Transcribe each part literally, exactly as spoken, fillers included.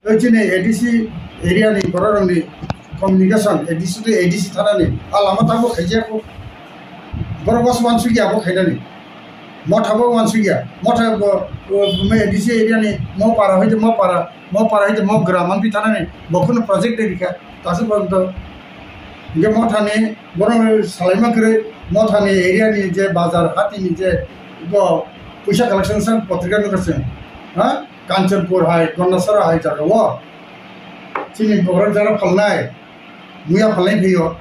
Tei chini A D C area ni borok rok ni communication, A D C tei A D C thana ni a lama tamo khaijak kho. Borok bas wansuk ya bo khainani. Motha bo wansuk ya. Motha bo, bo, bo A D C area ni mo para hoite mo para, mo para hoite mo gram ampi thana ni. Bo kheno project de rikha. Tasu bo to. Ge motha ni borok salaima kre motha ni area ni je bazar hati ni je bo puisa collection sang potrika nukha se. Ha? Kanchanpur hai, Gandasara hai jaga o. Chini borok jara phalnai, muya phalnai phiyo.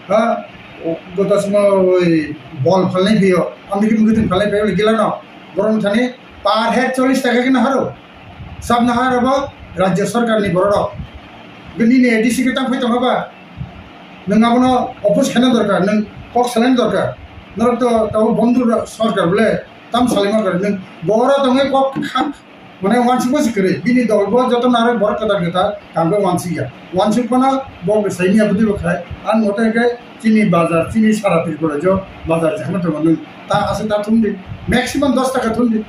Ha? Goto sima oi bol phalnai phiyo. Amni ki mugi tin phalnai phiyo le gila no. Borok thani per head chollish taka kina haro. Sab na haro bo rajya sarkar ni borok. Gini ni A D C ke tang phai tong ba. Nang abono oppose khana dorkar, nang kok salai dorkar. Norok to tabo bondu sarkar bole tam salai ma kar nang boro tongoi kok kha. Mane wansuk bo se kwrwi, bini dol bo joto narwk borok kwtal kwtal kangkhe wansuk ya. Wansuk phano bo bwsai miya bwtwi bo khai, ang mote khe chini bazar, chini sara Tripura jo bazar jahama tongo nwng. Ta aswk ta thum di, maximum dos taka thum di.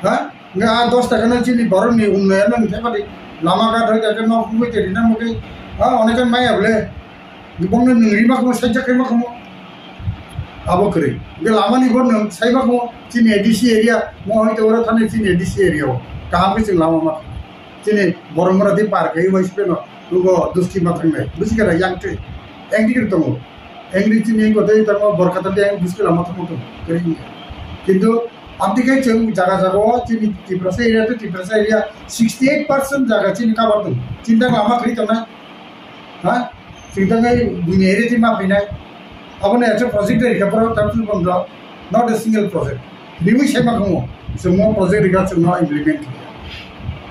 Ha? Nga a dos taka no chini borok ni unnoyon no thepadi. Lama ghat hoi khe nok hubui teri na mugi. Ha, onek maya bole. Bongno nwng rima khamo, sajak rima khamo. Abo kwrwi. Hwnkhe lama ni bo nwng saiba khamo, chini A D C area, mo hai to oro thani chini A D C area o. Kaham khe chwng lama ma. Chini borok mora di par khe wai sipeno, lugo duski ma thangnai. Busi khe yang twi. Yang dikir tongo. Yang di chini ko dei tongo, borkata de yang duski lama thamo tongo. Kwrwi. Kintu abdi khe chwng jaga jaga o chini Tiprasa area to Tiprasa area sixty eight percent jaga chini cover tongo. Chinta lama kwrwi tongnai. Ha? Singtangai buini area ti ma phainai. Abono ekta project ri kha borok tamsuk bondro. Not a single project. Riwi sai ma khamu. Chwngno project ri kha chwngno implement kha.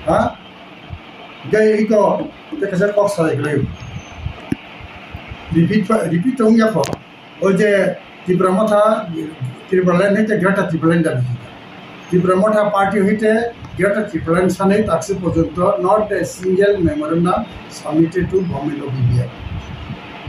Ha? Gai iko te kaisa kok sai glai. Repeat pa, repeat tong ya kho. O je Tipra Motha, Tipraland hai tei Greater Tipraland dabi kha. Tipra Motha party hai tei Greater Tipraland sanai taksi porjonto not a single memorandum submitted to Government of India.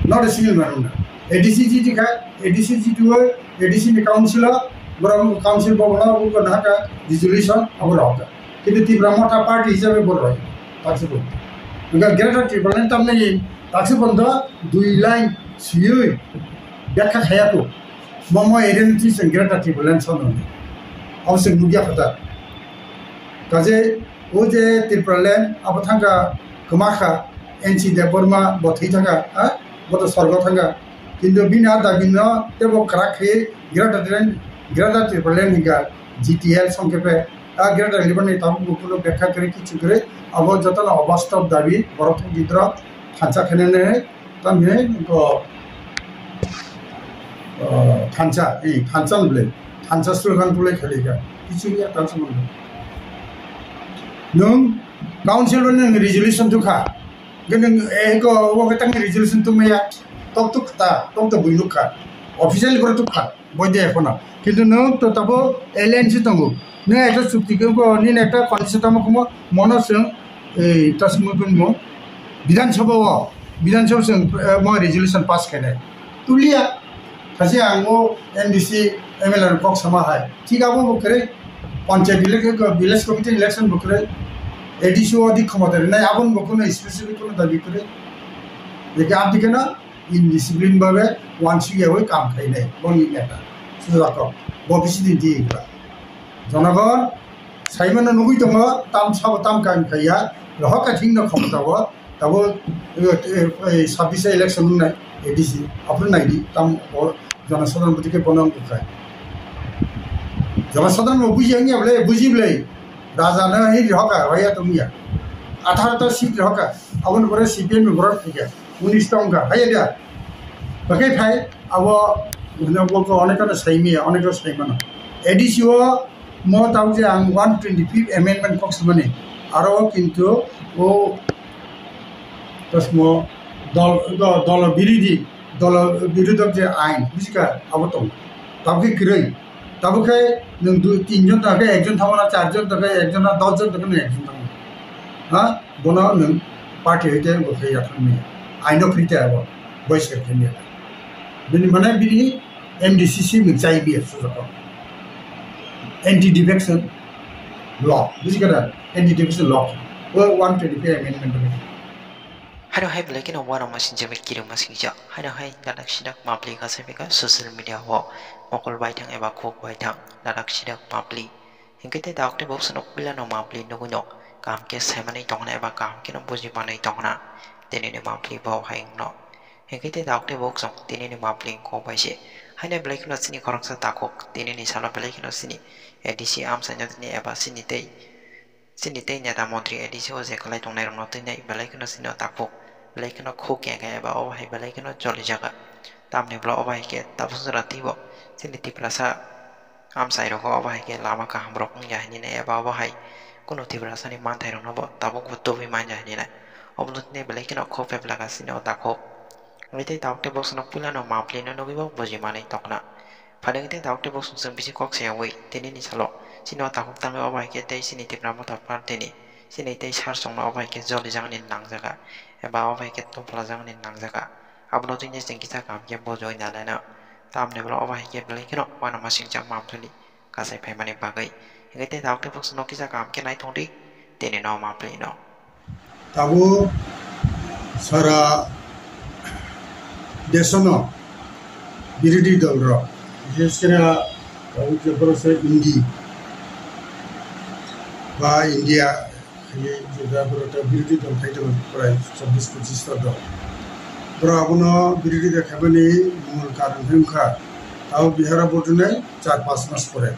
Not a single memorandum. A D C jiti kha, A D C jiti o, A D C ni council o, borok council bobona buko nahaka resolution abo rohorkha. Kintu Tipra Motha party hisabe bo roi, taksi porjonto. Hingkha Greater Tipraland tamni taksi porjonto dui line siyui. Byakha khaya kho. Momo area ni twi chwng Greater Tipraland sano. Abo chwng nukya kho ta. Kaje o je Tipraland abo thangkha kwma kha N C Debbarma bo thwi thangkha, ha? Bo to sorgo thangkha. Kintu bini a dabi no tebo kwrak khe Greater Tipraland, Greater Tipraland hingkha G T L songkhe pe a Greater Tipraland ni tabuk bo kuno bekha kwrwi kichu kwrwi abo jotono obastob dabi borok thok bidro thansa khenene Tamni ko, ah, thansa, eh, thansa ni bwle. Thansa slogan bwle khali ka. Kichu ya thansa mano. Nwng council o nwng resolution tukha. Nwng, eh, ko, o ke tang resolution tumaya. Tok tuk ta, tok to bui nukha. Officially boro tukha. Boide ekhona. Kintu nwng to tabo alien si tongo. Nwng ekta chukti khe bo nini ekta condition tamo khumo mono chwng, eh, ta simi pun mo Bidhan Sabha o, Bidhan Sabha chwng, eh, mo resolution pass khainai. Tuliya. Khasi ang o M D C, M L A rok kok sama hai. Thik abo bo kwrwi. Panchayat election, village committee election bo kwrwi. A D C o dik khomota rinai, aboni bo kuno specific kuno dabi kwrwi. Jekhe abdi kheno indiscipline babe wansuk yaui kam khainai boni neta. Sujako. Bo bisi din di ikla. Jonogon saimano nugui tongo, tam sabo tam kain khaiya. Rohok kathing no khomota o. Tabo, eh, eh, eh, sabbish election wngnai A D C, aphuru naidi, tam o jonosadharon bwtwi khe bono wngkha. Jonosadharon bo buji wngya bwle, buji bwle. Raja no hi rohokha, hoya tongya. Atharo ta seat rohokha, aboni pore C P M ni borok thikha, unis ta wngkha, haiya da. Bakai phai, abo, hwnwi bo khe onek no saimaya, onek no saimano. A D C o Mo tabuk je ang one twenty fifth amendment kok samani, aro o kintu o tasmo dol, do-, dolo birodhi, dolo birodhok je ain, bujikha, abo tong. Tabuk khe kwrwi. Tabuk khe nwng dui, tin jon tongkhe ekjon thango na, char jon tongkhe ekjon na, dos jon tongkhe nwng ekjon thango. Ha? Bono nwng party hoite bo khe yathang maya. Aino khri te abo. Boisker khe maya. Bini mane bini M D C C ni chai biya sujako. Anti defection law, buji kha da? Anti defection law. Bo one twenty-five amendment rwdi. Haino hai belai kheno uanama sinjak bai kirima singjak. Haino hai ladak sidak mapli kasai beka social media o mokol baithang eba khuk baithang ladak sidak mapli. Hinkhe tei dak tei bok swnok puilano mapli nugwino kaham khe saimanwi tongna eba kaham kheno bujimanwi tongna. Tini ni mapli bo hai wngno. Hinkhe tei dak tei bok chwng tini ni mapli kok bai se. Haino belai kheno chini khoroksa takhuk tini ni salo belai kheno chini A D C amchaino tini eba chini tei Chini tei neta montri A D C o je kwlai tongnai rokno twi nai belai kheno chini o takhuk, belai kheno khuk ya khe eba obo hai belai kheno choli jaga. Tamni bwla obo hai khe tabuk jora twibo chini Tiprasa amchai rogo obo hai khe lama kaham rok wngya hinwi nai eba obo hai kunu Tiprasa ni manthai rokno bo tabuk bo tubui manya hinwi nai. Obo no tini belai kheno khuk pheplaka chini o takhuk. Wngwi tei tabuk tei bok swnok puilano mapli no nugwi bo buji manwi tongna. Phailwng tei tabuk tei bok song chwng bisi kok sayawi tini ni salo chini o takhuk tangwi obo hai khe tei chini Tipra Motha Party ni chini tei sar songno obo hai khe joli jagani nangjaga eba obo hai khe topla jagani nangjaga. Abono twi chwng kisa kaham khe bujui nalaina. Tamni bwla obo hai khe belai kheno uanama singjak mamsuni kasai phaimani bagwi. Hinkhe tei tabuk tei bok songno kisa kaham khe naithok di tini no mapli no. Tabuk sara desono birodhi dol rok, bishes kore tabuk je borok se Indi ba India, je borok ta birodhi dol khai tongo prai chobbish pochish ta dol. Borok abono birodhi dol khaimani mul karon khe wngkha tabuk Bihar o vote rwnai char panch mas pore.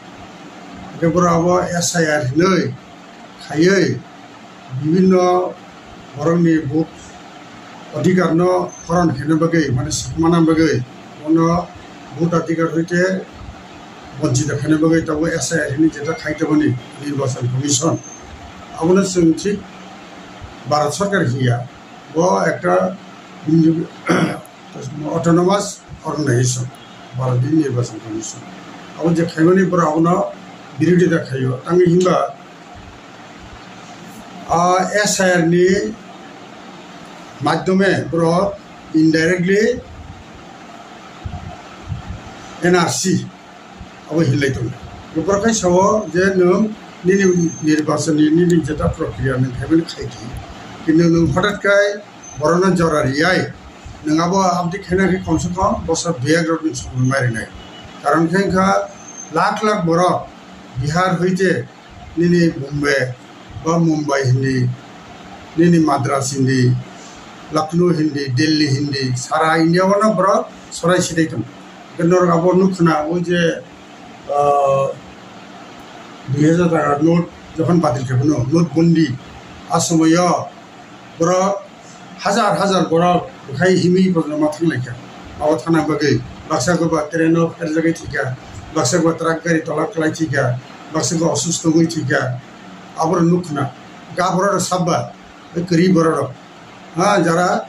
Hingke borok abo S I R hinwi khaiwi bibinno borokni vote adhikar no horon khaina bagwi, mane sikmana bagwi, bono vote adhikar hoite bonchito khaina bagwi tabuk S I R hinwi jeta khai tongmani Nirbachon Commission. Abono chwng thik Bharat Sarkar hiya, bo ekta indi-, Autonomous Organization, Bharat ni Nirbachon Commission. Abo je khaimani borok abono birodita khaio. Tangwi himba, ah, S I R ni madhyome borok indirectly N R C abo hinlai tongo. Borok khai sao je nwng nini nirbachon ni nini jeta prokriya nwng khaimani khai di. Kintu nwng hothat khai borokno jora riyai, nwng abo abdi khaina khe komse kom bosor dui ek rokni somoi ma rinai. Karon khe wngkha lakh lakh borok Bihar hoite nini Bombay ba Mumbai hindi, nini Madras hindi, Lucknow hindi, Delhi hindi, sara India o no borok sorai sidai tongo. Hingke norok abo nukha na, o je, ah, dui hajar taka note jokhon batil khe phano, note bondi, a somoyo borok hajar hajar borok bukhai himwi bono ma thanglaikha. Abo thana bagwi baksa khe ba train o pherjagwi thwikha, baksa khe ba truck gari tola kwlai thwikha, baksa khe osusto wngwi thwikha. Aborok nukha na, ga borok rok sabba, kwrwi borok rok, ha, jara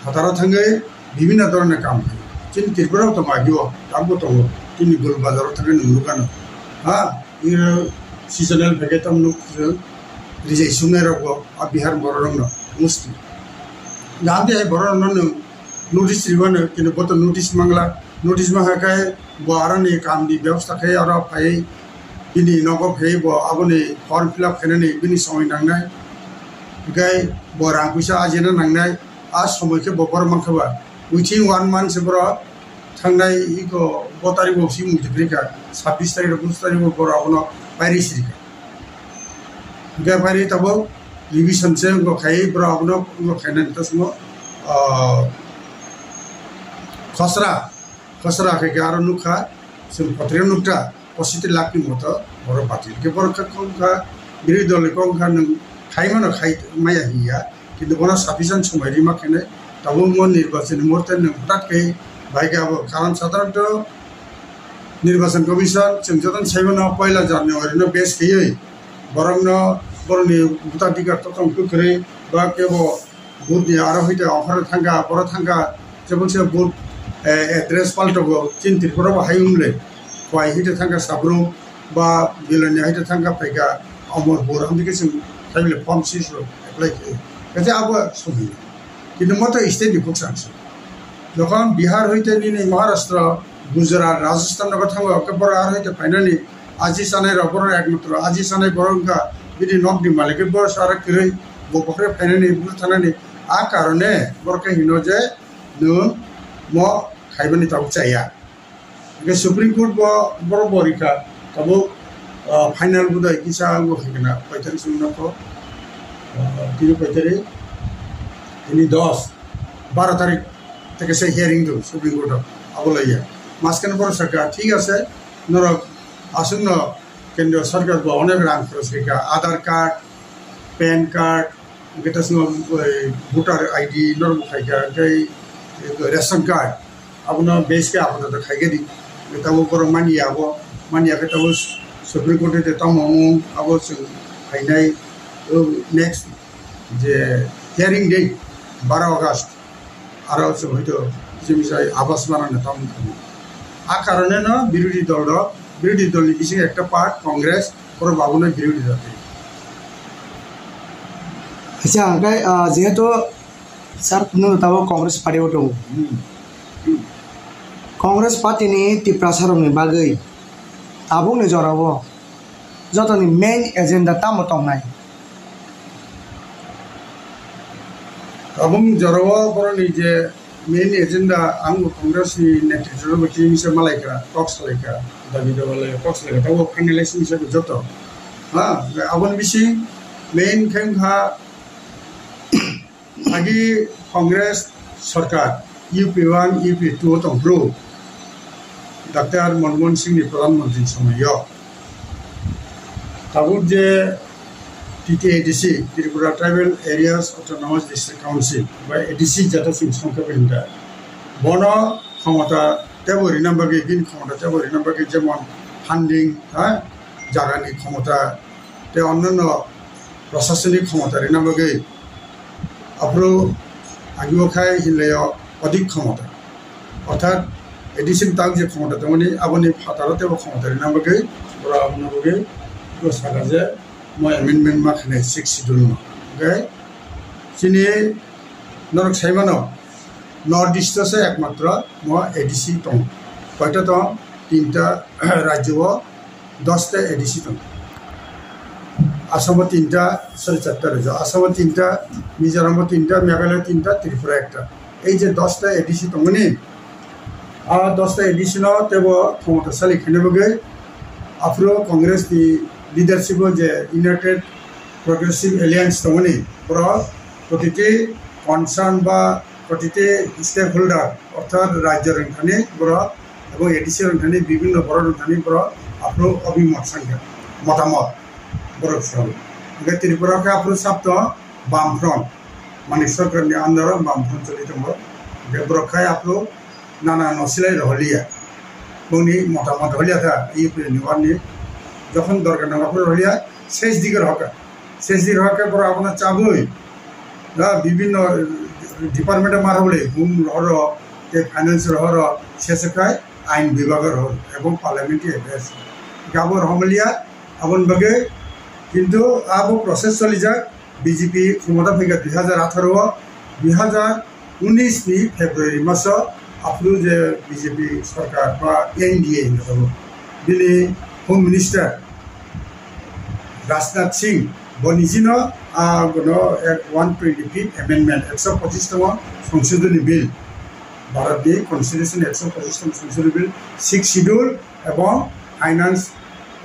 hataro thangwi bibinno dhoroner kam khai. Chini Tripura o tongo agio, tabukbo tongo, chini Gul Bazar o thangwi nwng nukha no, ha. Iro seasonal packet tamo nuk rijai sumnai rok bo a Bihar borok rok no musti. Jahati hai borok rok no nwng notice ribano, kintu bo to notice mangla, notice mangha khe bo aroni kam ni byabostha khe oro phai bini nogo phai bo aboni form fill up khainani bini somoi nangnai, hinkhe bo rang puisa ajina nangnai, a somoi khe bo borok mankha ba within one month se borok thangnai iko bo tarikh bo si mui kwrwi kha, sabbish tarikh, pocchish tarikh bo borok abono pairi siri kha. Hingkhe pairi tabuk revision se wngkha khai borok abono wngkha khainani to chwngno, ah, khosra, khosra khe aro nukha, chwng potrika nukha. Positive lakni moto borok batil. Hingke borok khe kok wngkha, birodhi dol ni kok wngkha, nwng khai mano khai maya hiya, kintu bono sufficient somoi rima khenai, tabuk mo nirbachon ni muhurte nwng hothat khe bai khe abo karon sadharanto Nirbachon Commission chwng jotono sai mano poila January no base khaiwi borokno borokni bhotadhikar totong kwkhwrwi ba kebo Booth ni aro hwite okhorok thangkha, borok thangkha, jebon se booth, eh, address paltogo, chini Tripura bo hai wng le. Khowai hwite thangkha Sabrum, ba Belonia hwite thangkha phaikha Amarpur, amtwi khe chwng thaibile form six rok apply khe. Kaisa abo sumui. Kintu moto state ni bwkha se. Jokhon Bihar hwite nini Maharashtra, Gujarat, Rajasthan rogo thango, khe borok aro hwite phainani aji chanai rok, borok ekmatro aji chanai borok wngkha, bini nok ni malik khe borok sara kwrwi. bo bokhorok phainani, bwswk thanani, a karone borok khe hino je nwng mo khaibani tabuk chaya. Hingke Supreme Court bo borok bo rikha, tabuk, ah, final budai kisa wngbo hingkhe na paitharik simi nokho, ah, tini paitharik, tini dos, baro tarik teke se hearing do Supreme Court o, abo laiya. Maskeno borok sakha, thik ase, norok aswkno kendriya sarkar bo onek rang khorok khaikha, Aadhaar card, pan card, hingke ta swngo, oi, voter I D norok bo khaikha, hingke ration card, abono base khe apato khaikhe di. Tabuk borok manya abo, manya khe tabuk Supreme Court de tamo wng, abo chwng phainai, o, next je hearing date baro August, aro chwng hoito kisa misa abas manani tamo wng. A karone no birodhi dol rok, birodhi dol ni bisingo ekta part Congress, borok babuno birodhi dol. Acha, hingke, ah, jehetu sir, nwng tabuk Congress party o tongo. Hmm. Congress party ni Tiprasa rok ni bagwi tabuk ni jora o jotoni main agenda tamo tongnai? Tabuk ni jora o borok ni je main agenda ang bo Congress ni netritwo bai kisa malaikha, talks salaikha, dabi dawa lai talks salaikha, tabuk finalize ni joto. Ha, aboni bising main khe wngkha Agi Congress sarkar U P one, U P two o tongphuru, Doctor Manmohan Singh ni Pradhan Mantri ni somoi o tabuk je T T A D C, Tripura Tribal Areas Autonomous District Council, ba A D C jata sing songkha hinda. Bono khomota tebo rina bagwi, bini khomota tebo rina bagwi, jemon funding, ha, jagani khomota, tei onnono prosasonik khomota rina bagwi, aphuru agio khai hinlaio odik khomota. Orthat A D C ni tak je khomota tongmani, aboni phataro tebo khomota rina bagwi, borok abono bagwi, bo saka je mo amendment ma khainai sixth schedule no. Hingkhe chini norok saimano, North East o se ekmatro mo A D C tongo. Koita tong? Tinta rajyo o dosta A D C tongo. Assam o tinta, sorry, charta rajyo. Assam o tinta, Mizoram o tinta, Meghalaya tinta, Tripura ekta. Ei je dosta A D C tongmani, a dosta A D C no tebo khomota sali khaina bagwi aphuru Congress ni leadership o je United Progressive Alliance tongmani, borok protiti concern ba protiti stakeholder, orthat rajyo rwngthani borok ebong A D C rwngthani bibhinno borok rwngthani borok aphuru obhimot sankha, motamot borok salo. Hingkhe Tripura khe aphuru sabto Bam Front, Manik Sarkar ni under o Bam Front choli tongo. Hingkhe borok khai aphuru nana no silai roholiya. Bongni motamot roholiya tha, U P ni warni. Jokhon dorkar nang aphuru roholiya, ses dige rohorkha. Ses dige rohorkhe borok abono chabwi, da bibhinno department o ma roholi, home rohoro, tei finance rohoro, ses khai ain bibhago rohoro, ebong parliamentary affairs. Gabo roholiya, aboni bagwi kintu abo process cholijak. B J P khomota phaikha dui hazar atharo o, dui hazar unis ni February maso, aphuru je B J P sarkar ba N D A hinwi tongo, bini Home Minister Rajnath Singh bo nijino, ah, bono ek one twenty fifth amendment, ekso pochis tongmo songsodhoni bill, Bharat ni Constitution ekso pochis tongmo songsodhoni bill, sixth schedule, ebong finance,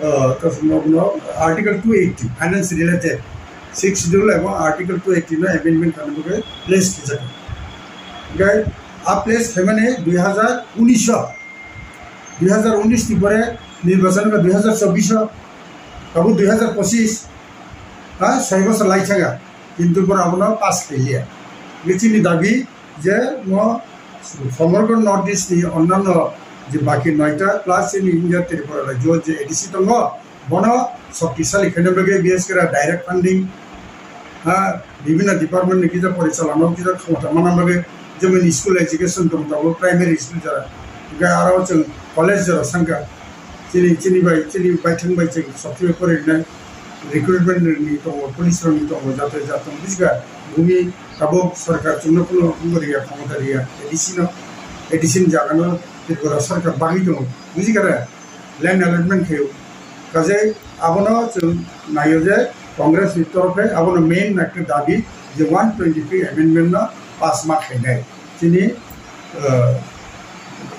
uh, to sumno no Article two eighty, finance related, sixth schedule ebong Article two eighty no amendment khaina bagwi place khaijak. Hingkhe a place khaimani dui hazar unis o, dui hazar unis ni pore nirbachan wngkha dui hazar chobbish o, tabuk dui hazar pochis, ha, soi bosor lai thangkha, kintu borok abono pass khailiya. Hingkhe chini dabi, je mo somogro North East ni onnanno je baki noita plus chini India Tripura rajyo je A D C tongo, bono shoktisali khaina bagwi bises khe direct funding, ha, bibhinno department ni kisa porichalano kisa khomota mana bagwi, jemon school education tong tongo, primary school jora, hingkhe aro chwng college jora sangkha. Chini, chini bai, chini baithang bai chwng sokhe pore rinai, recruitment ni tongo, police rok ni tongo, jate jat tongo, bujiga, bumi tabuk sarkar chwngno kuno wngbo riya, khomota riya, A D C no, A D C ni jaga no Tripura sarkar bagwi tongo, bujiga re, land allotment khayo, kaje abono chwng naio je, Congress ni torok khe abono main ekta dabi je one twenty three amendment no pass ma khainai. Chini, ah,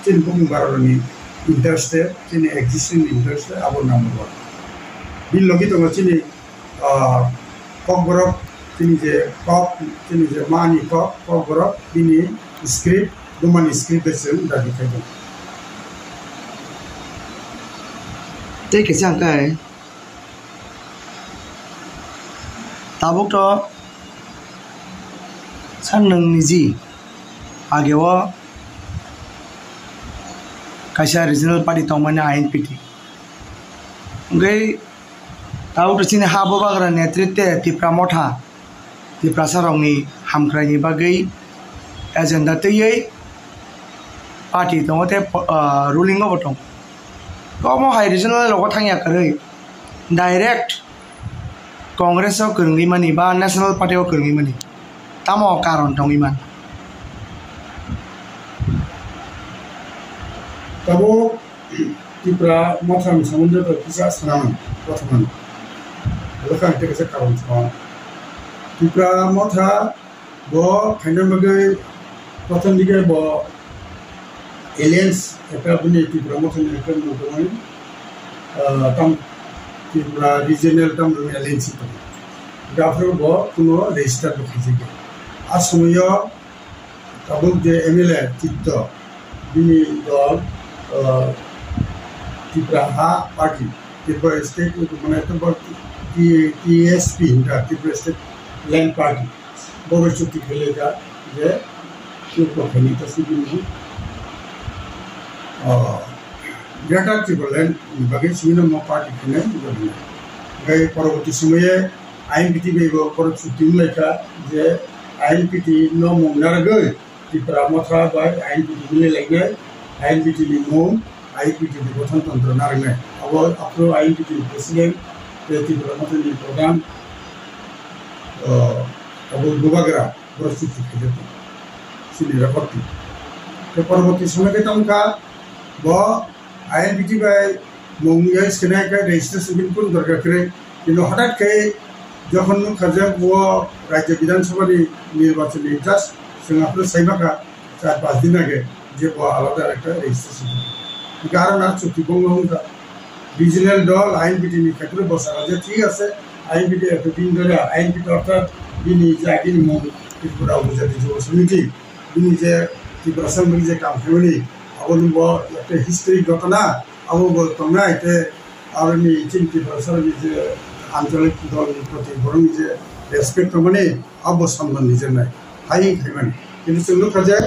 chini bumung barok ni interest, chini existing interest abo number one. Bini logi tongo chini, ah, kokborok, chini je kok, chini je mani kok, kokborok, bini script, bumani script bai chwng dabi khai tongo. Tei kaisa hwnkhe tabuk to sanwng niji ageo kaisa regional party tongmani I N P T. Hwnkhe tabuk to chini ha bubagra netritwe Tipra Motha Tiprasa rokni hamkraini bagwi agenda twiwi party tongo tei, ah, ruling o bo tongo. Omo hai regional logo thangya kwrwi direct Congress o kwrwngwi mani ba National Party o kwrwngwi mani tamo karon tongwi man? Tabuk Tipra Motha ni somondo to kisa sanamani, kothomani. Abo khe ang tei kaisa karon sanamani. Tipra Motha bo khaina bagwi prothom dike bo alliance ekta bini Tipra Motha ni ekta mung tongmani, ah, tam Tripura regional tam alliance tong. Aphuru bo kuno register bo khaijak ya. A somoyo tabuk je M L A Titto, bini dol, ah, Tripura Ha Party, Tripura State, mane, T-, T S P hinka, Tripura State Land Party, bo bai chukti khaijak je, chukti khaini ta sibini, ah, Greater Tipraland ni bagwi sibino mo party khainai, hwnkhe poroborti somoye I N P T bai bo borok chukti wnglaikha je I N P T no mung narwgwi Tipra Motha bai I N P T mili lainai, I N P T ni mung I N P T ni gothon tantro narwknai. Abo aphuru I N P T ni president tei Tipra Motha ni pradhan, o, abo bubagra borok chukti khaijak chini record ni. Tei poroborti somoy khe tongkha bo I N P T bai mung ya skenai khe registration bini kunu dorkar kwrwi. Kintu hothat khe jokhon nukha je bo Rajya Bidhan Sabha ni nirbachon ni just chwng aphuru sai makha char panch din age je bo alada ekta registration. Hingke aro na chukti bongno wngkha. Regional dol I N P T ni khetre bo saka je thik ase, I N P T ekta din dhore I N P T orthat bini je agini mung Tripura Upajati Jubo Samiti. Bini je Tiprasa ni je kam khaimani, abo ni bo ekta history ghotona, abo bo tongnai, te aro ni chini Tiprasa ni je anchalik dol ni proti borok ni je respect tongmani, abo samban ni je nai, hai khaimani. Kintu chwng nukha je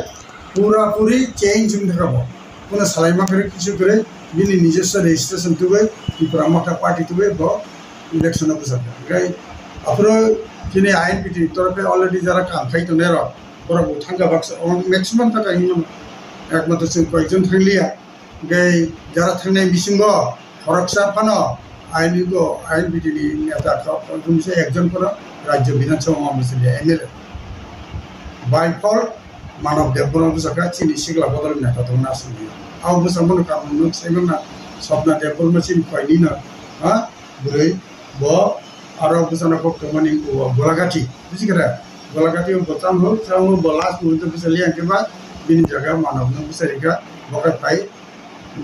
pura puri change wng thaka bo. Kono salai ma kare kisu kare, bini nijoswa registration tubui, Tipra Motha party tubui bo election o bwsajak. Hingke aphuru chini I N P T ni torofe already jara kam khai tongnai rok, borok bo thangka baksa, o maximum thangka hino, ekmatro chwng koyekjon thangliya. Hingke jara thangnai bisingo khoroksa phano I N P T ni neta kok, ekjon phano Rajya Bidhan Sabha ma bwsajak M L A. By default, Manav Debbarma bwsajak chini sikla bodol neta tongna aswk. Abo bwsajak bono karon nwng sai mangna, Swapna Debbarma chini koini no, ha? Bwrwi bo aro bwsano kok tongmani o Golagati, buji khe da? Golagati o bo chamo, chamo bo last moment o bwsa liya hwnkhe ba bini jaga Manavno bwsa rikha, bo khe phai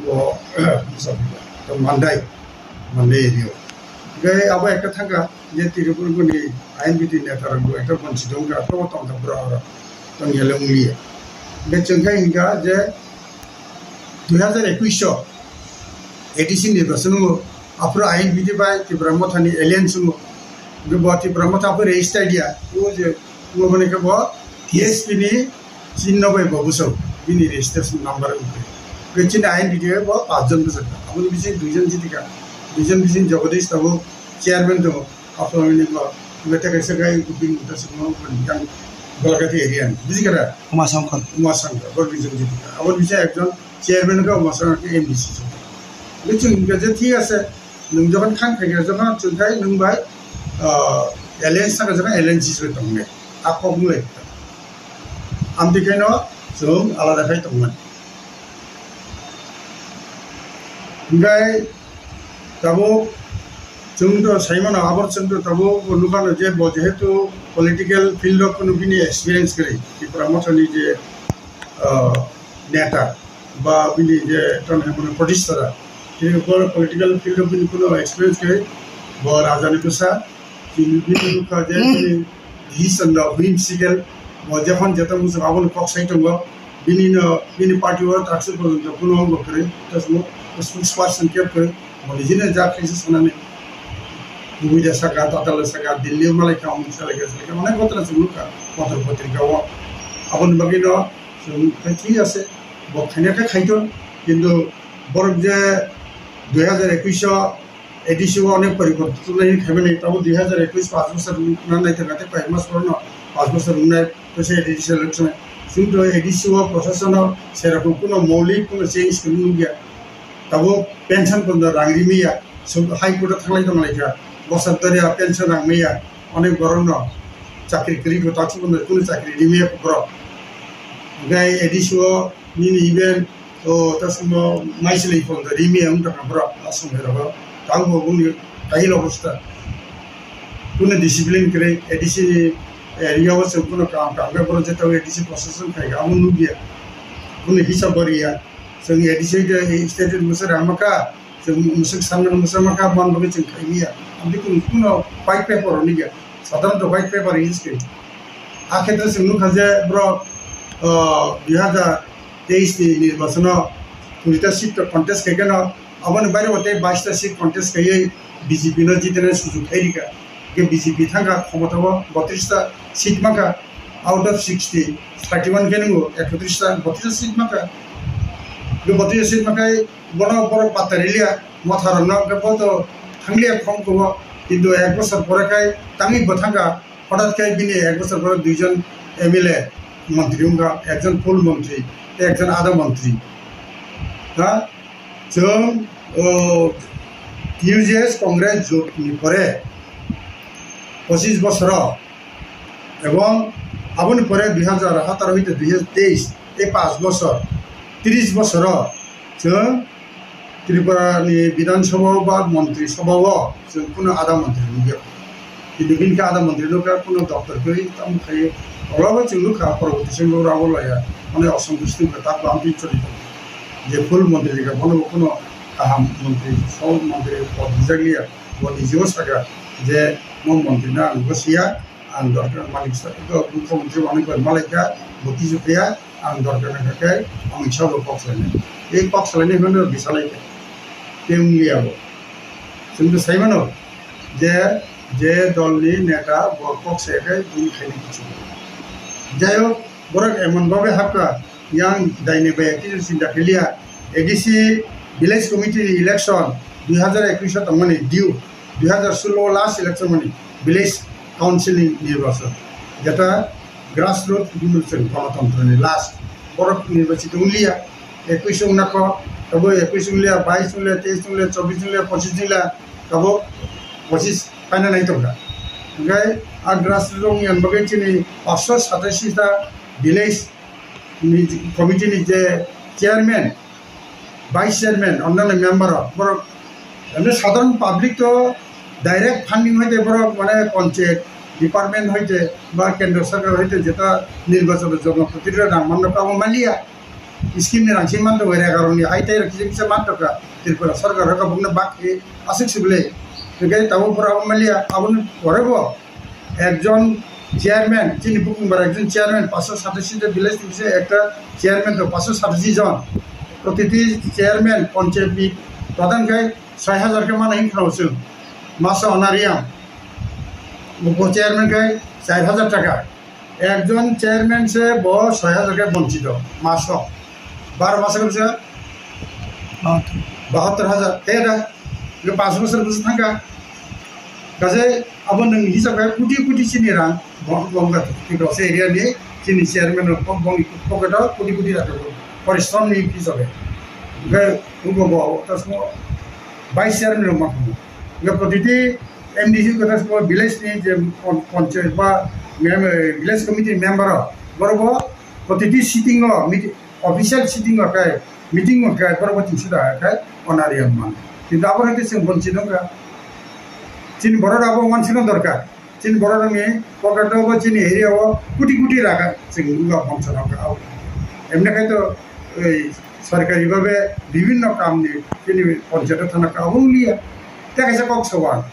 bo bwsa rikha. To Mandai, Mandai area o. Hwnkhe abo ekta thangkha je Tripura ni I N P T neta rok bo ekta bonchito wngkha, to tongkha bwrwi aro tongya le wngya. Hwnkhe chwng khe hwnkha je dui hazar ekush o A D C nirbachon wngo, aphuru I N P T bai Tipra Motha ni alliance wngo. Hwnkhe bo Tipra Motha aphuru register diya, o je wngo boni khe bo T S P ni chinno bai bo bwsajak, bini registration number wngkhe. Hwnkhe chini I N P T bai bo pachjon bwsajak, aboni bising duijon jitikha, duijon bising Jagadish tabuk chairman tongo. Aphuru nini bo, hwnkhe tei kaisa gai bini mota songno yang Golagati area ni. Buji khe da? Uma Sangkar. Uma Sangkar, bo region jiti kha. Abo bisa ekjon chairman kha, Uma Sangkar khe M D C se. Hwnkhe chwng hwnkhe je thik ase, nwng jokhon khan khaikha, jokhon chwng khai nwng bai, ah, alliance thangkha, jokhon alliance se tongnai. A kok wng lai kha. Amtwi khaino chwng alada khai tongmani. Hwnkhe tabuk Chwng to sai mano, abo chwng to tabuk nukhano je bo jehetu political field o kunu bini experience kwrwi, Tipra Mothani je, ah, neta ba bini je ton hai mano prodistada, tini bo political field o bini kunu experience kwrwi, bo rajani bwsa, chini bini nukha je bini decision rok whimsical, bo jephon jeto muchung abono kok sai tongo, bini no, bini party o takswk porjonto kunu bo kwrwi, tasmo spokesperson kep kwrwi. Bo nijini jak khaisa sanani. Bumui da saka, Tatal da saka, Delhi o malai kha, omo salai kha, salai kha. Onek ghotona chwng nukha, potro potrika o. Aboni bagwi no chwng khe thik ase. Bo khaina khe khaito. Kintu borok je dui hajar ekwis o A D C o onek poriborton nai khaimani, tamo dui hajar ekwis panch bosor na naithok naithok koi mas borok no panch bosor wngnai. Kaisa A D C election, chwng to A D C o prosason o serokom kuno moulik kuno change kwrwi nukya. Tabuk pension pono rang rimaya, sub High Court o thanglai tonglaikha, bosor doriya pension rang maya, onek borok no chakri kwrwi kho, taksuk pono kuno chakri rimaya borok. Hwnkhe A D C o nini even o tasukno maisilwi phone da rimaya wng tongkha borok, a somoi rogo. Tabuk bo boni kahil obostha. Kuno discipline kwrwi, A D C ni area o chwng kuno kam kam khe borok jeta A D C prosason khai abo nukya. Kuno hisab bo riya. Chwng A D C ke state mwswk rang maka, chwng mwswk samna mwswk maka, mon bagwi chwng khai maya. Amtwi kuno, kuno white paper rok nukya. Sadharanto white paper use khe. A khetre chwng nukha je borok, ah, dui hajar teis ni nirbachono kurita seat rok contest khaikhe no, aboni baire bo tei baista seat contest khaiwi B J P no jitene sujug khai rikha. Hwnkhe B J P thangkha khomotao botrista seat mankha, out of sixty, thirty one khe nwngo, ekotris ta, botrista seat mankha. Hwnkhe botrista seat mankhai bono borok patta riliya, motha rokno, hwnkhe bo to thangliya khom kubo, kintu ek bosor pore khai tangwi bo thangkha. Hothat khe bini ek bosor pore duijon M L A montri wngkha, ekjon full montri tei ekjon adha montri. Ha? Chwng, o, U J S Congress jotni pore pochis bosoro ebong aboni pore dui hajar atharo hoite dui hajar teis, ei panch bosor, tris bosoro chwng Tripura ni Bidhan Sabha o ba Montri Sabha o chwng kuno adha montri nukya. Kintu bini khe adha montri nukha, kuno doptor kwrwi tamo khlaiwi. Obo chwng nukha, porborti somoi o abo laya, mane, osontusti wngkha, tak bo amtwi choli tongo. Je full montri rikha, bono bo kuno kaham montri, sub montri pod rijak liya. Bo nijeo sakha je mo montri no ang bo siya, ang dorkar malik sa, mukhyamantri bo ani bai malaikha, bo kisu phiya, ang dorkar nangkha khe Amit Shah bo kok salainai. Ei kok salainai hwnwi bisalai kha. Tei wng liya bo. Chwng to sai mano je, je dolni neta bo kok saya khe bini khaina kichu. Jai hok, borok emon bhabe hapkha, yang daini bai kichu chinta khe liya. A D C village committee ni election dui hajar ekwis o tongmani due, dui hajar solo last election mani village council ni nirbachon, jeta grassroot movement chwng ganatantra ni last. Borok nirbachit wng liya, ekwis wng nako, tabo ekwis wng liya, bais wng liya, teis wng liya, chobis wng liya, pochis wng liya, tabo pochis paina nai tongkha. Hwnkhe a grassroot wng yang bagwi chini paanch sho satashi ta village ni committee ni je chairman, vice chairman, onnano member rok, borok, emni sadharan public to direct funding hoite borok, mane, panchayat department hoite ba kendro sarkar hoite jeta nirbachon jonoprotidinidhi rang manno kabo maliya, scheme ni rang se manto, ere karoni hai tai rok kisa kisa manto ka, Tripura sarkar rok bokno bak khe aswk sible, hwnkhe tabuk borok abo maliya, aboni pore bo ekjon chairman, chini bukung bar ekjon chairman, paanch sho satashi ta village ni se ekta chairman to paanch sho satashi jon. Protiti chairman, panchayat ni pradhan khai soi hajar khe mano hinkhna chwng. Maso honorarium. Bo chairman khai char hajar taka. Ekjon chairman se bo soi hajar khe bonchito maso. Baro maso khe se bahattor hajar. Te da, je panch bosor bwswk thangkha. Kaje abo nwng hisab khe koti koti chini rang bo-, bo wngkha Tiprasa area ni chini chairman rok bo-, boni pocket o koti koti rang tongo. Porishrom ni hisab khe. Hwnkhe bo, bo, bo, tasmo vice chairman rok ma tongo. Hwnkhe protiti M D C khe tasmo village ni je pon-, panchayat ba mem-, village committee member rok borok bo protiti sitting o meeting, official sitting o khe, meeting o khe borok bo chwng sida khe honorarium man. Kintu abo hai khe chwng bonchit wngkha. Chini borok rok abo wansukna dorkar. Chini borok rokni pocket o bo chini area o koti koti raga chwng wngkha bongsa rok. Emne khai to ei sorkari bhabe bibhinno kamni chini ponchayat o thangna kabo wngya. Tei kaisa kok sowa.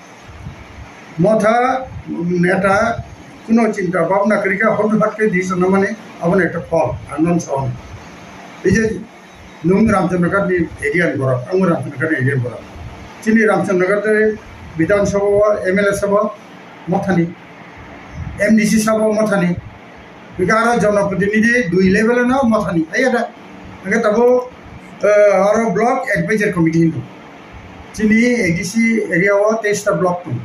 Motha neta kuno chinta bhabna kwrwi kha, hotu hat khe decision namani abono ekta phol ang non son. Ei je nwng Ramchandraghat ni area ni borok, ang Ramchandraghat ni area ni borok. Chini Ramchandraghat ni Bidhan Sabha o, M L A Sabha o Mothani, M D C Sabha o Mothani, hingke aro jonoprotinidhi dui level no Mothani, hai da. Hingke tabo, eh, aro block advisor committee hindu. Chini A D C area o teis ta block tongo.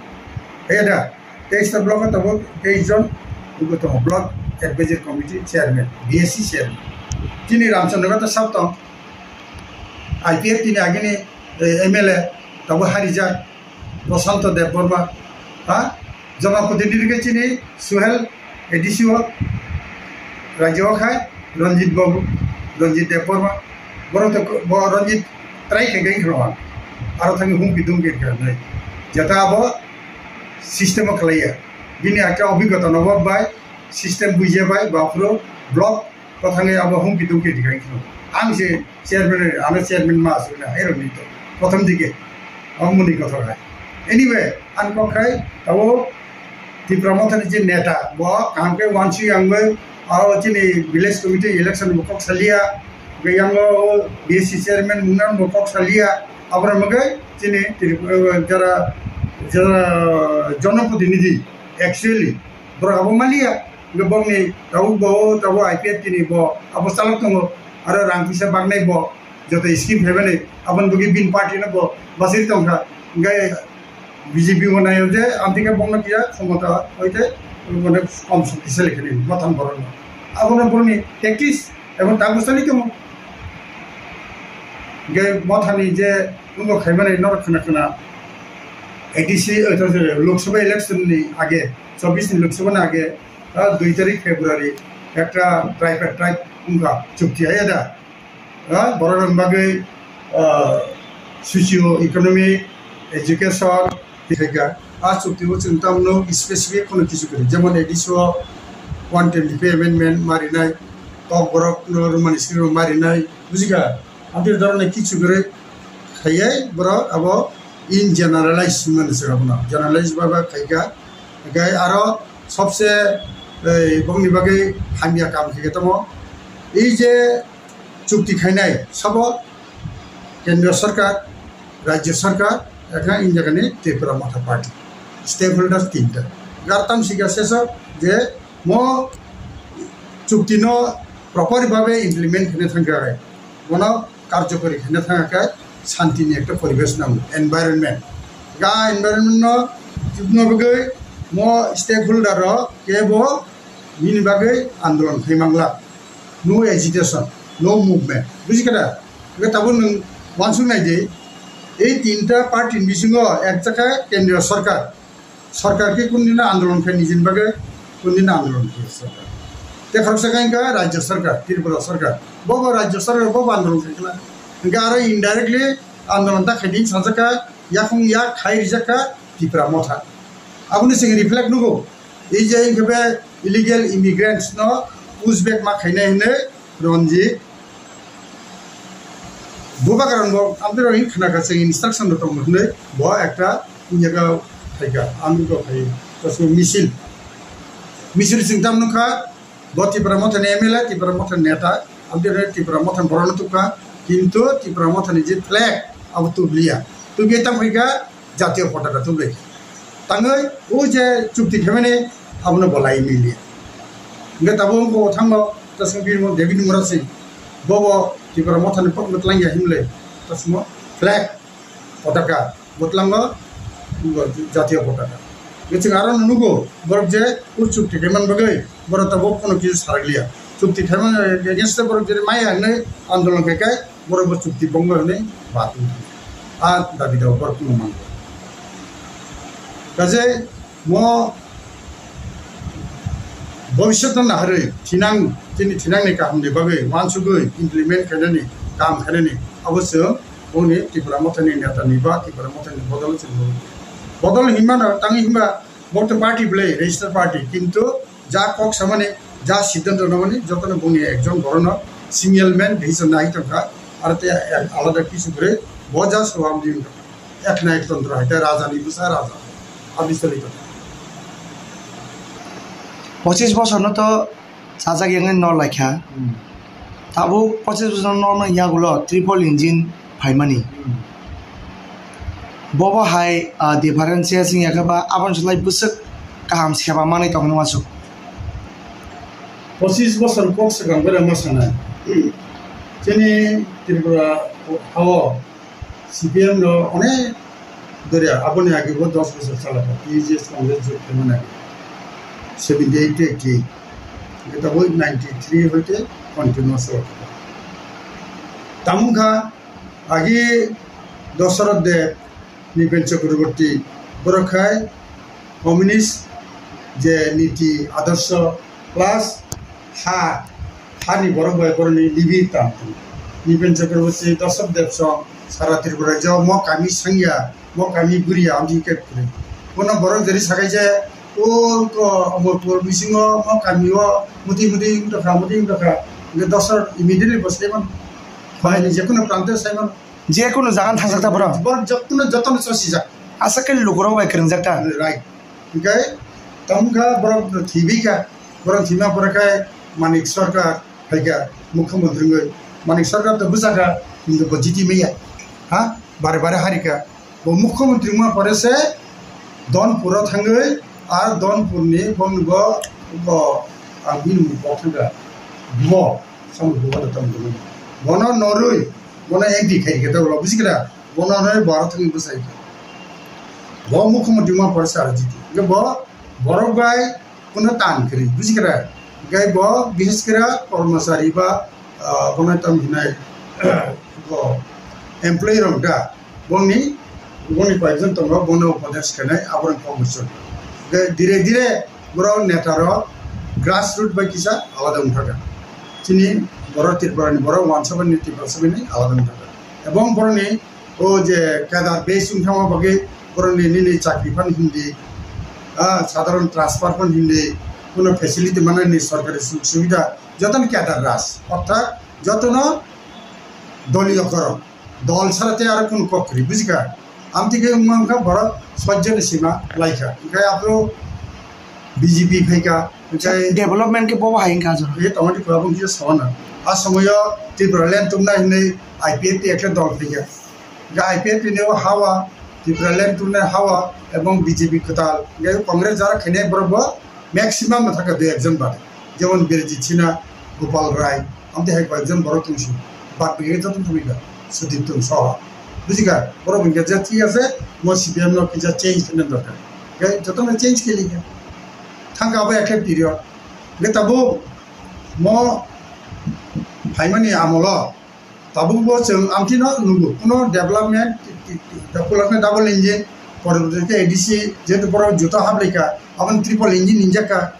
Hai da, teis ta block o tabuk teis jon, abo tongo block advisory committee chairman, B S C chairman. Chini Ramchandra ta sab tong, I P F tini agini, eh, M L A, tabuk harijak, Prosanto Debbarma, ha? Joma Protinidhi khe chini Suhel A D C o, Rajya o khai Ranjit Babu, Ranjit Debbarma, borok to bo Ranjit try khe gai khwlaiya, aro thani humpi dumpi khe nai, jata abo system o khlaiya, bini ake obhigota no bai system buija bai baphuru block Kothangwi abo humpi dumpi dikhai kheno. Ang se chairman, ano chairman ma aswk na, hai rokni to. Prothom dike. Abo muni kothok hai. Anyway, ang kok khai, abo Tipra Mothani je neta, bo kaham khe wansi yang bai, abo chini village committee election bo kok salia, hwnkhe yang o B S C chairman mungnan bo kok salia, abra magai chini Trip-, jara, jara jonoprotinidhi, actually, borok abo malia. Hingke bokni tabuk bo, tabuk I P F T ni bo abo chalok tongo, aro rang kisa baknai bo, joto scheme phaimani, aboni bagwi bini party no bo basiri tongkha, hingke B J P bo naio je, amtike bokno kiya khomota hoite, mane kom sukti sele khini, motham borokno. Abono borokni tactics, ebong tabuk sali tongo. Hingke mothani je, nungo khaimani norok khna khna, A D C, eh, Lok Sabha election ni age, chobbish ni Lok Sabha ni age, ah, dui tarik February, ekta tripartite wngkha chukti, hai da? Ah, borok rok bagwi, ah, socio economic, education, twisaikha. Ah, chukti o chwng tamno specific kono kisu kwrwi, jemon A D C o one twenty-five amendment marinai, kok borok no rwmani simi rok marinai, bujikha? Amtwi dorone kichu kwrwi khaiyai borok abo in generalize hinmani se abono generalize baba khaikha. Hingke aro sobse, eh, bongni bagwi hamya kam khaikhe tamo. Ei je chukti khainai sabo kendriya sarkar, rajya sarkar, ekha in jagani Tripura Motha Party. Stakeholders tinta. Gartam sikha sesa je mo chukti no proper bhabe implement khaina thangkha hai. Bono karjokori khaina thangkha khe santini ekta poribesh nango, environment. Ga environment no tubuna bagwi mo stakeholder rok kebo nini bagwi andolon khai mangla. No agitation, no movement. Bujikha da? Hingke tabuk nwng wansuk nai di, ei tinta party ni bisingo ek jakha kendriya sarkar, sarkar khe kundino andolon khai nijini bagwi kundino andolon khai sarkar. Tei khoroksa khe wngkha rajya sarkar, Tripura sarkar. Bobo rajya sarkar bobo andolon khai khna. Hingke aro indirectly andolon ta khai din sajak kha, yakung yak khai rijak kha Tipra Motha. Aboni chwng reflect nugo. Ei je wngkha be illegal immigrants no pushback ma khainai hinwi Ranjit Bubagra rok amtwi rok khna kha chwng instruction rok tong hinwi bo ekta jaga phaikha, amtwi rok phai misil, misil chwng tam nukha. Bo Tipra Mothani M L A, Tipra Mothani neta, amtwi rok Tipra Mothani borok no tukha, kintu Tipra Mothani je flag abo tubliya, tubliya tam phaikha. Jatiyo potaka tublai. Tangwi o je chukti khaimani abono bo lai mili. Hingke tabuk wngkha o thangno tasmo birmo David Murasing. Bobo Tipra Mothani kokno twlangya himle tasmo flag potaka bo twlango jatiyo potaka. Hingke chwng aro nugo borok je o chukti khaimani bagwi borok tabuk kono kisa sarakliya. Chukti khaimani against borok je maya hinwi andolon khaikhe borok bo chukti bongo hinwi ba tong thang. A dabi dawa borok no mango. Kaje mo bobiswt no naharwi thinang, chini thinang ni kaham ni bagwi wansugwi implement khainani, kam khainani, abo chwng boni Tipra Mothani neta ni ba Tipra Mothani bodol chwng nugo. Bodol hinmano tangwi hinba bo to party belai register party, kintu ja kok samani, ja siddhanto namani jotono boni ekjon borono single man hisab nai tongkha, aro te alada kisu gre bo ja soham din tongkha. Ek na ek tantro hai te raja ni bwsa raja abisali tongkha. Pochis bosor no to sajak yang no laikha. Hmm. Tabuk pochis bosor no no yagulo triple engine phaimani. Hmm. Bobo hai, ah, difference wngya khe ba aboni slai bwswk kaham seba manwi tongmani uansuk. Pochis bosor kok swkang bera ma sanai. Chini Tripura hao C P M no onek doria, aboni age bo dos bosor chalaka, T G S Congress jot khaimani age, seventy eight to eighty eight, hingke tabuk ninety three hoite continuous o. Tamungkha agi Dasarath Deb, Nipen Chakraborty, borok khai communist je niti adorsho plus ha, hani borok bai borokni libir tam tong. Nipen Chakraborty, Dasarath Deb song sara Tripura rajyo mo kami sangya, mo kami guriya, amtwi khe kwrwi. Bono borok jeri sakai je, o ko Omorpur bisingo mo kami o muti muti wngtokha, muti wngtokha. Hingke Dasarath immediately bo saiman, bai ni jekunu prante saiman. Jekunu jaga thangjakta borok. Borok jotono, jotono chosijak. Asa khe lukurok bai kwrwngjakta. Right. Hingke tamkha borok thwibaikha. Borok thwima pore khe Manik Sarkar phaikha mukhyamantri wngwi. Manik Sarkar to bwsakha, kintu bo jiti maya. Ha? Bare bare harikha. Bo mukhyamantri wngma pore se Donpuro thangwi, ar Donpurni bongni bo, bo, ang bini mung kok thangkha. Bo. Samung bubato tamo tamo. Bono norwi, bono M P khai khe tamo, buji khe da? Bono norwi baro thangwi bwsai khe. Bo mukhyamantri ma pore sara jiti. Hingke bo borok bai kuno tan kwrwi, buji khe da? Hingke bo bises khe da kormosari ba, ah, bono tamo hinai, bo employee rok da. Bongni, bongni koyekjon tongo, bono upadesh khenai, aborok kok bwswk. Hingke dire dire borok neta rok grassroot bai kisa alada wngkha kha. Chini borok Tripura ni borok wansabani Tripura sabani alada wngkha kha. Ebong borokni o je cadre base wngthangma bagwi borokni nini chakri phano hindi, ah, sadharon transfer phano hindi, kuno facility manani sorkari sujog subida jotono cadre raj, orthat jotono doliyo koron. Dol sara tei aro kunu kok kwrwi, bujikha? Amtwi khe wngma wngkha borok sojjoni sima laikha. Hingkhe aphuru B J P phaikha, hingkhe development khe bobo hai wngkha jora. Khe tongmani khe abo kisa sono. A somoyo Tripura land tubuna hinwi I P F T ekhe dol phaikha. Hingkhe I P F T ni o hawa, Tripura land tubunai hawa, ebong B J P kwtal. Hingkhe Congress jara khainai borok bo maximum no thangkha dui ekjon bade. Jemon Birjit Singha, Gopal Rai, amtwi hai koyekjon borok tongsi, bad bagi joto thangwi kha, Sudip tong soho. Bujikha, borok hwnkhe je thik ase, mo C P M no kisa change khaina dorkar. Hwnkhe jotono change khe likha. Thangkha abo ekhe period. Hwnkhe tabuk mo phaimani amolo, tabuk bo chwng amtwino nugo, kuno development, double engine, poroboti khe A D C, jehetu borok juto haplaikha, aboni triple engine ninjakha.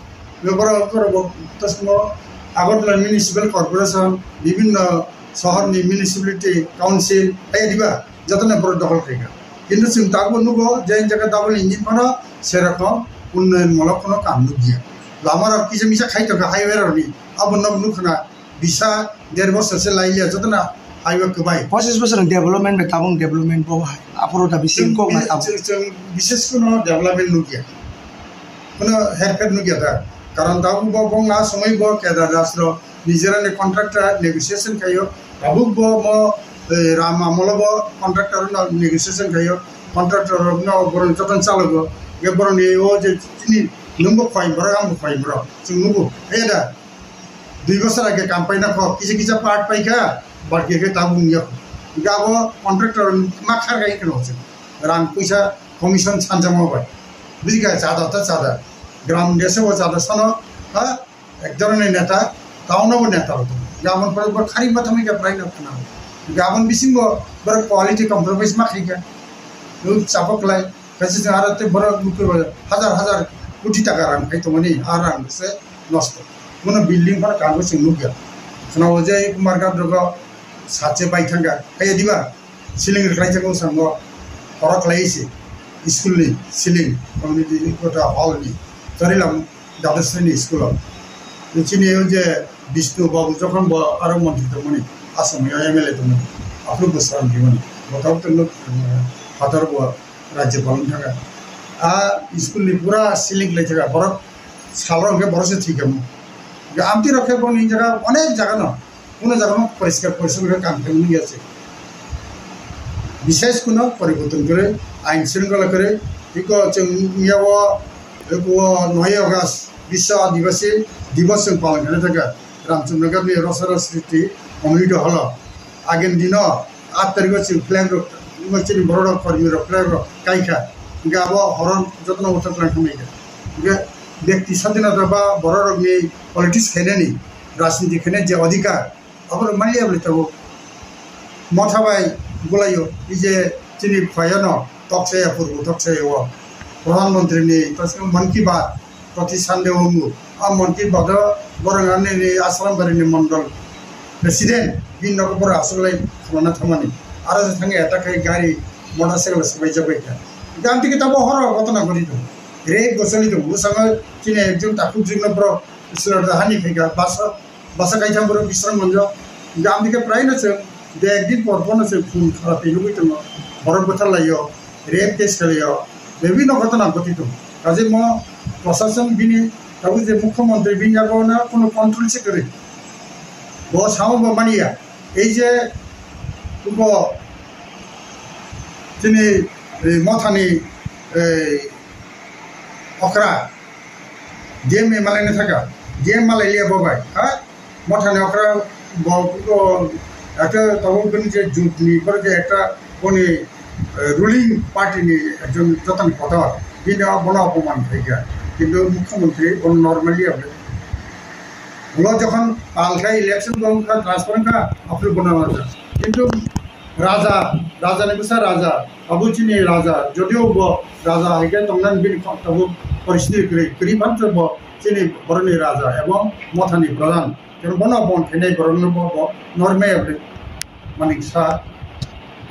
Borok, borok bo tasmo Agartala Municipal Corporation, bibhinno sohorni municipality council, hai diba, jotono borok dokhol khaikha. Kintu chwng tabuk nugo je jaga double engine phano serokom unnoyon mulok phano kam nukya. Lama rok kisa misa khai tongkha highway rokni, abo nok nukhna bisa der bosor se lailiya jotono highway kwbai. Pochis bosor ni development bai tabuk development bo hai. Aphuru da bisi kok na tabuk. Chwng, chwng bises kuno development nukya. Kuno herpher nukya da. Karon tabuk bo bongla somoi bo keda das rok nijera ni contractor negotiation khayo. Tabuk bo mo, eh, ram amolo bo contractor no negotiation khayo. Contractor rok no borok jotono chalogo. Ge borok ni o je chini nwng bo khoi borok, ang bo khoi borok. Chwng nugo. He da. Dui bosor age kampaina kho, kisa kisa part paikha, but khe khe tabuk wngya kho. Hingkhe abo contractor ma kharkha ikhe no se. Rang puisa commission sanjama bai. Bujikha, chada ta chada. Gram desa bo chada sano, ha? Ek dhoroner neta, town o bo neta rok tongo. Hingkhe aboni pore bo khari ma thangwi khe prai no khna. Hingkhe aboni bisingo borok quality compromise ma khaikha. Nuk chapok lai. Kaisa chwng aro tei borok nukwi bo hajar hajar koti taka rang khai tongmani, a rang se nosto. Bono building phano kango chwng nukya. Khwnao je Kumar Ghat rogo sache bai thangkha, kaiya diba? Ceiling rwkhlai thangkha o sango, khoro khlai se. School ni ceiling community kota hall ni Charilam Dadasreni school o. Chini o je Bishnu Babu jokhon bo aro montri tongmani, Assam o M L A tongmani, aphuru bo sram dimani. Bo tabuk tongno, eh, phatar bo rajyapal wng thangkha. A school ni pura ceiling khlai thangkha. Borok salrok hwnkhe borok se thwikha mo. Hwnkhe amtwi rok khe boni jaga onek jaga no Kuno jaga no poriskar porichonno khe kam khe nung ya se. Bishesh kuno poriborton kwrwi, ain shringkhola kwrwi, iko chwng ya o, iko noi August Biswa Adibasi Diwas chwng palon khaina thangkha Ramchandra Ghat ni Rosara Sriti Community Hall o. Agini dino aat tarikh o chwng flag rok, chini borok rok, kormi rok flag rok kai kha. Hwnkhe abo horo jotono uthok lang khamai kha. Hwnkhe byakti sadinata ba borok rokni politics khainani, rajniti khainani je adhikar, Abo rok manya bwlai tabuk motha bai bwlaio, ei je chini phaiyano toksa ya, purbo toksa ya o Pradhan Mantri ni tasma Mann Ki Baat proti Sunday o wngo. A Mann Ki Baat o borok ani ni Asram Bari ni mondol president bini nogo borok aswk lai khulana thangmani. Aro je thangwi attack khai gari motorcycle swbai jak bai kha. Ganti kita bo horo gotona gori tongo. Rape bo choli tongo. Bwskango chini ekjon takhuk jwkno borok Sriraja hani khai kha bus o. Basa kaitham borok bisrang manjak. Hingke amtike prai no chwng de ekdin por por no chwng khun khara twi nugui tongo. Borok bwthar laio, rape case khlaio, bibhinno ghotona ghoti tongo. Kaje mo prosason bini tabuk je mukhyamantri bini yago na kono control se kwrwi. Bo sao bo mania. Ei je bo chini, eh, mothani, eh, okra D M A malai ni thaka, D M malai liya bo bai, ha? Mothani okra bo, bo, ekta tabuk bini je jut ni, pore je ekta boni, eh, ruling party ni ekjon jotoni kotor, bini o bono opoman khaikha, kintu mukhyamantri bono normally abo. Ulo jokhon pal khai election bo wngkha, transfer wngkha, aphuru bono wngkha. Kintu Raja, Raja ni bwsa Raja, abo chini Raja, jodio bo Raja hai khe tongnani bini kok tabuk poristiti kwrwi, kwrwi phano bo chini borokni Raja ebong mothani pradhan. Khe bono bon khainai borokno bo, bo normal mani sa.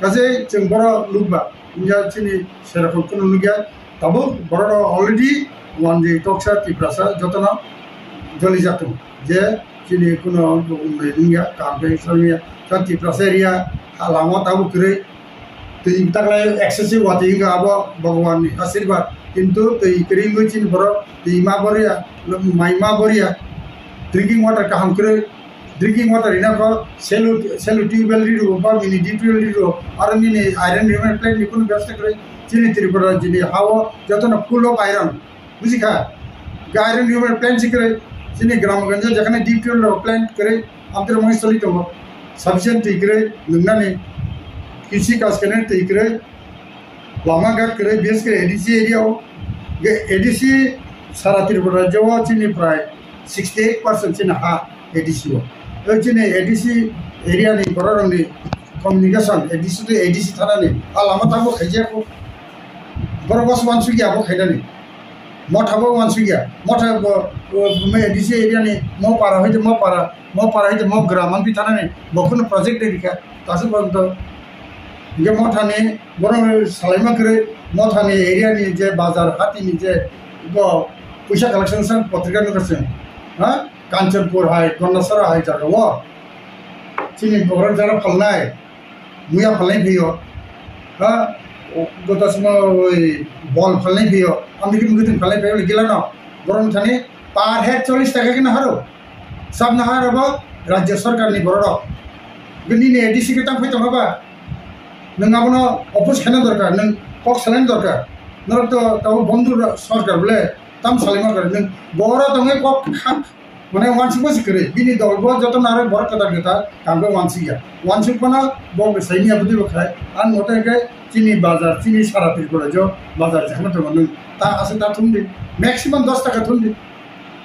Kaje chwng borok nukba, wngya chini serokom kunu nukya, Tabuk borok rok already wanjwi toksa Tiprasa jotono joli jak tongo je chini kuno wngya kaham khe salmya kha Tiprasa area ha lama tabuk kwrwi twi taklai excessive watwi wngkha abo Bhagwan ni asirwad kintu twi kwrwi wngwi chini borok twi ma boriya mai ma boriya drinking water kaham kwrwi. Drinking water rina kho selu, selu tubewell ri rwo ba mini deep tubewell ri rwo, aro nini iron reverse plant ni kunu bebostha kwrwi. Chini Tripura rajyoni ha-o jotono full of iron, buji kha? Iron reverse plant si kwrwi. Chini Gramganj jekhane deep tubewell rok plant kwrwi, amtwrwng mani soli tongo. Sufficient twi kwrwi, nwngnani kisi kaj kene twi kwrwi. Lama ghat kwrwi, bises khe A D C area o. Ge A D C sara Tripura rajyo o chini prai sixty eight percent chini ha A D C o. O chini A D C area ni borok rok ni communication, A D C to A D C thana ni a lama tabuk khaijak o. Borok bas wansuk ya bo khainani. Motha bo wansuk ya. Motha bo, bo, bo A D C area ni mo para hoite mo para, mo para hoite mo gram, amtwi thana ni bo kheno project de rikha. Tasuk bo to. Ge motha ni Borok salaima kwrwi mothani area ni je bazar hati ni je bo puisa collection sang potrika nukha chwng, ha? Kanchanpur hai, Gandasara hai jaga o. Chini borok jara phalnai, muya phalnai phaiyo. Ha? Goto sima oi bol phalnai phaiyo. Amtwi khe mwkhwtwng phalnai phaiyo gila no. Borok thani per head chollish taka khe naharo. Sab nahar abo rajya sarkar ni borok rok. Bini ni A D C khe tang phai tongo ba. Nwng abono oppose khaina dorkar, nwng kok salaina dorkar. Norok to tabo bondhu ra-, sarkar bole tam salaima kar nwng boro tongwi kok kha, mane wansukma se kwrwi. Bini dol bo joto narwk borok kwtal kwtal tangkhe wansukya. Wansuk phano bo saimya bwtwi bo khai. Ang mote khe chini bazar, chini sara Tripura jo bazar jekhano tongo nwng ta aswk ta thumdi. Maximum dos taka thumdi.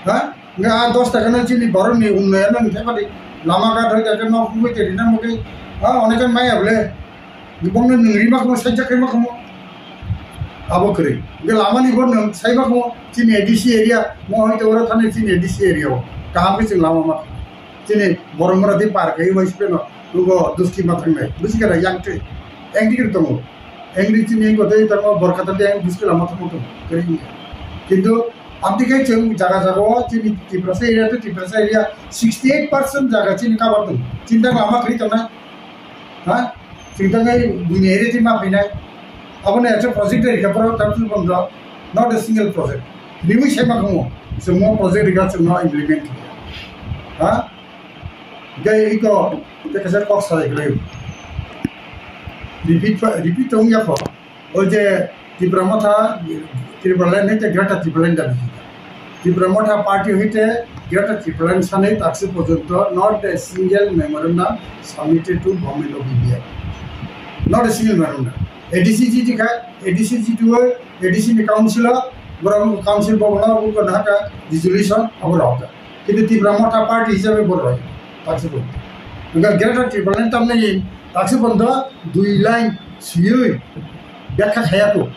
Ha? Nga a dos taka no chini borok ni unnoyon no thepadi. Lama ghat hoi taka nok hoi teri na mugi. Ha, onek maya bole. Bong no nung rima kamo sajak rima kamo. Abo kwrwi. Nga lama ni bor nung saiba kamo chini A D C area. Mo hoi to oro thani chini A D C area o. Kaham ke chini lama ma. Chini borok mora di par kai wai sipeno. Nugo duski ma thangnai. Busi kara yang twi. Yang dikir tongo. Engri chini engko tei tamo borkata tei ang buskila mothok mothok kering. Kintu abdi kai chwng jaga jaga o chini Tiprasa area to Tiprasa area sixty eight percent jaga chini cover tong. Chinta lama kri tong na. Ha? Chinta kai buini area ti ma phainai. Aboni acha project dari kapro tamsul bondro. Not a single project. Riwi sai ma kamo. Chwng mo project rika chwng no implement. Ha? Gai iko, tei kaisa kok salai kwlai. Repeat pa, repeat tong ya kho. O je Tipra Motha, Tipraland hete Greater Tipraland dabi. Tipra Motha party hete Greater Tipraland sanai taksi porjonto not a single memorandum submitted to Government of India. Not a single memorandum. A D C G T kha, A D C G T o, A D C ni council o, borok council bobona, buko nahaka resolution, abo rok. Kintu Tipra Motha party hisabe bo roi, taksi bo. Hingke Greater Tipraland tamni taksi bo do dui line siyui bekha khaya ko.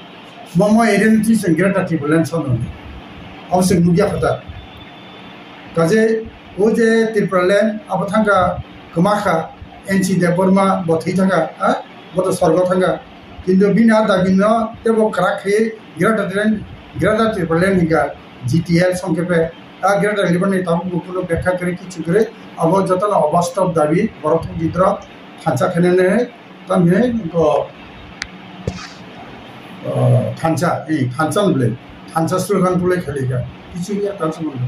Momo area ni twi se Greater Tipraland sono. Abo se nugya kota. Kaje o je Tipraland abo thangka kwmakha N C Debbarma bo thwi thangka, ha? Bo to sorgo thangka. Kintu bini a dabi no tebo kwrak khe Greater Tipraland, Greater Tipraland hingka G T L songkhe pe a Greater Tipraland ni tabuk bo kuno bekha kwrwi kichu kwrwi abo jotono obastob dabi borok thok jidro thansa khenene tamni ko, o, thansa, ei thansa ni bwle thansa slogan bwle khalika kichu ya thansa mano.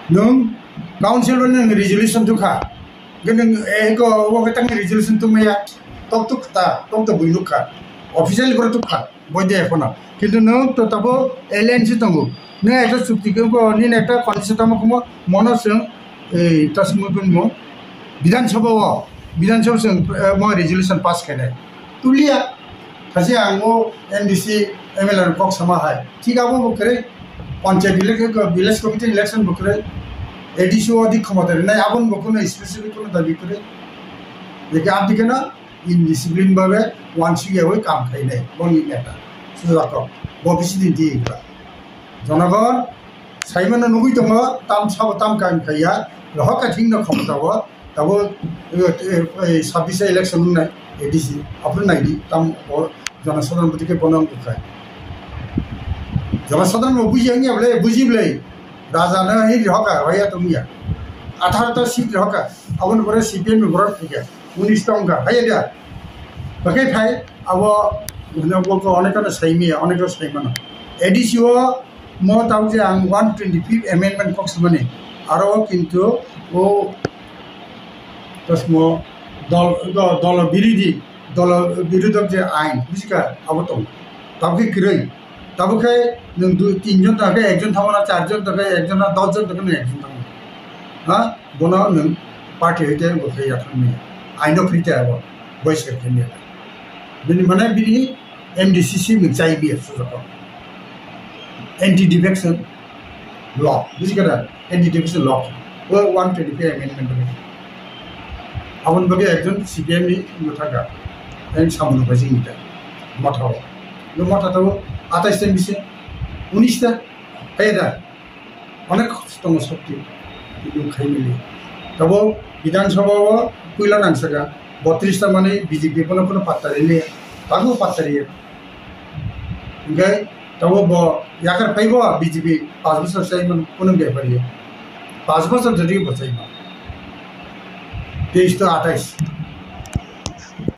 Nwng council o nwng resolution tukha. Gini, eh, ko, wo ke tangni resolution tong maya, tok tok ta, tok tok bui nukha. Officially boro tukha, boi de kono. Kintu nwng to tabo alien si tongo. Nwng ekta chukti ke ko, nini ekta condition tamo komo, mono chwng, eh, ta sumui pun mo. Bidhan Sabha o, Bidhan Sabha chwng, eh, mo resolution pass khainai. Tulia, kasi ang o M D C, M L A kok sama hai. Thik abo bo kre, panchayat election, village committee election bo kre, A D C o di khomota rinai, abon bo kuno specific kuno dabi kre. Leke abdi kena indiscipline babe wansi ya wai kam khai nai, boni neta. Sujako, bo bisi din di ikla. Jonogon, saimano nugui tongo, tam sabo tam kam khaiya, rohok ka thing no khomota o, Tabo, eh, eh, eh, sabbish election wngnai A D C, aphuru naidi, tam o jonosadharon bwtwi khe bono wng kwkhai. Jonosadharon bo buji wngya bwle, buji bwle. Raja no hin rohokha, roya tongya. Atharo ta seat rohokha, aboni pore C P M ni borok thikha, unis ta wngkha, haiya da. Bakai phai, abo, hwnwi bo ko onek no saimaya, onek no saimano. A D C o mo tabuk je ang one twenty fifth amendment kok samani, aro kintu o tasmo dol, do-, dolo birodhi, dolo birodhok je ain, bujikha, abo tong. Tabuk khe kwrwi. Tabuk khe nwng dui, tin jon tongkhe ekjon thango na, char jon tongkhe ekjon na, dos jon tongkhe nwng ekjon thango. Ha? Bono nwng party hoite bo khe ya thangni. Aino khri te abo. Boiska khe ni. Bini mane bini M D C C ni chai biya sujako. Anti defection law, buji khe da? Anti defection law. O one twenty-five amendment. Aboni bagwi ekjon C P M ni mwthangka. Ang samung bai jing ta. Motha o. Bo motha to atais ta bisi, unis ta. Kaya da? Onek tongo shokti, kintu khaimili. Tabo Bidhan Sabha o puila nangsaka, botris ta manwi B J P bono phano patta rili, tago patta riya. Hingke tabo bo yakar phaibo B J P panch bosor chaimano phano bepar ya. Panch bosor jodi bo chaima. Teis to atais.